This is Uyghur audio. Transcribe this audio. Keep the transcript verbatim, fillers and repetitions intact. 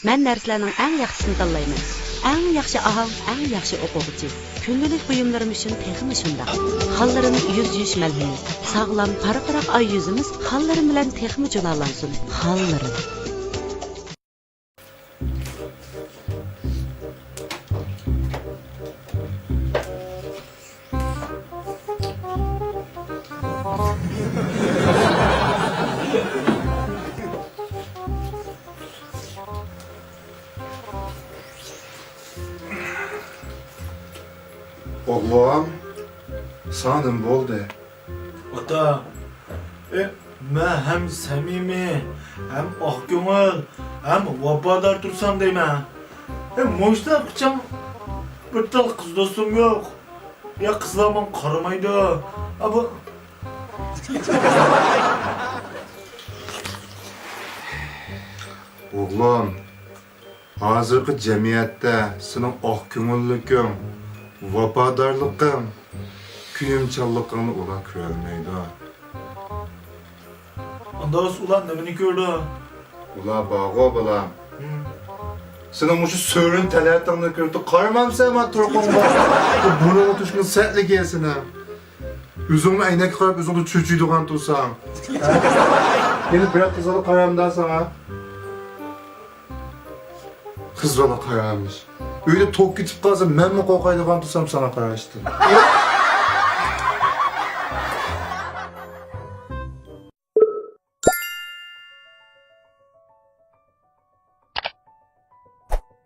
مەن نەرسىلەرنىڭ ئەڭ ياخشىسىنى تاللايمەن. ئەڭ ياخشى ئاھاڭ، ئەڭ ياخشى ئوقۇغۇچى. كۈندىلىك بۇيۇملىرىم ئۈچۈن تېخىمۇ شۇنداق. خاللىرىم يۈز يۇيۇش مەلھىمى. ساغلام، پارقىراق ئاي يۈزىمىز خاللىرىم بىلەن تېخىمۇ جۇلالانسۇن. خاللىرىم. ئوغلۇم، ساڭا نېمە بولدى؟ ئاتا، ئە، مەن ھەم سەمىمىي، ھەم ئاق كۆڭۈل، ھەم ۋاپادار تۇرسام دەيمەن. ئە، مۇشۇنداق قىلسام بىر تال قىز دوستۇم يوق. يا قىزلار ماڭا قارىمايدۇ. ئا، بۇ ئوغلۇم، ھازىرقى جەمئىيەتتە سېنىڭ ئاق كۆڭۈللۈكۈڭ، ۋاپادارلىقىڭ، كۆيۈمچانلىقىڭنى ئۇلار كۆرەلمەيدۇ. ئانداق بولسا ئۇلار نېمىنى كۆرىدۇ؟ ئۇلار بارغۇ، بالام. ھىم. سېنىڭ مۇشۇ سۆرۈن تەلەتىڭنى كۆرۈپتۇ. قارىمامسەن مانا تۇرقۇڭغا؟ بۇرنۇڭغا تۈشكەن سەتلىكى سېنىڭ. ئۆزۈڭمۇ ئەينەككە قاراپ ئۆزۈڭدىن چۆچۈيدىغان تۇرساڭ. يەنە بىر قىزغا قارامدا ساڭا. قىز بالا قارامىش. ئۆيدە توك كېتىپ قالسا مەنمۇ قورقايدىغان تۇرسام ساڭا قاراشتىن.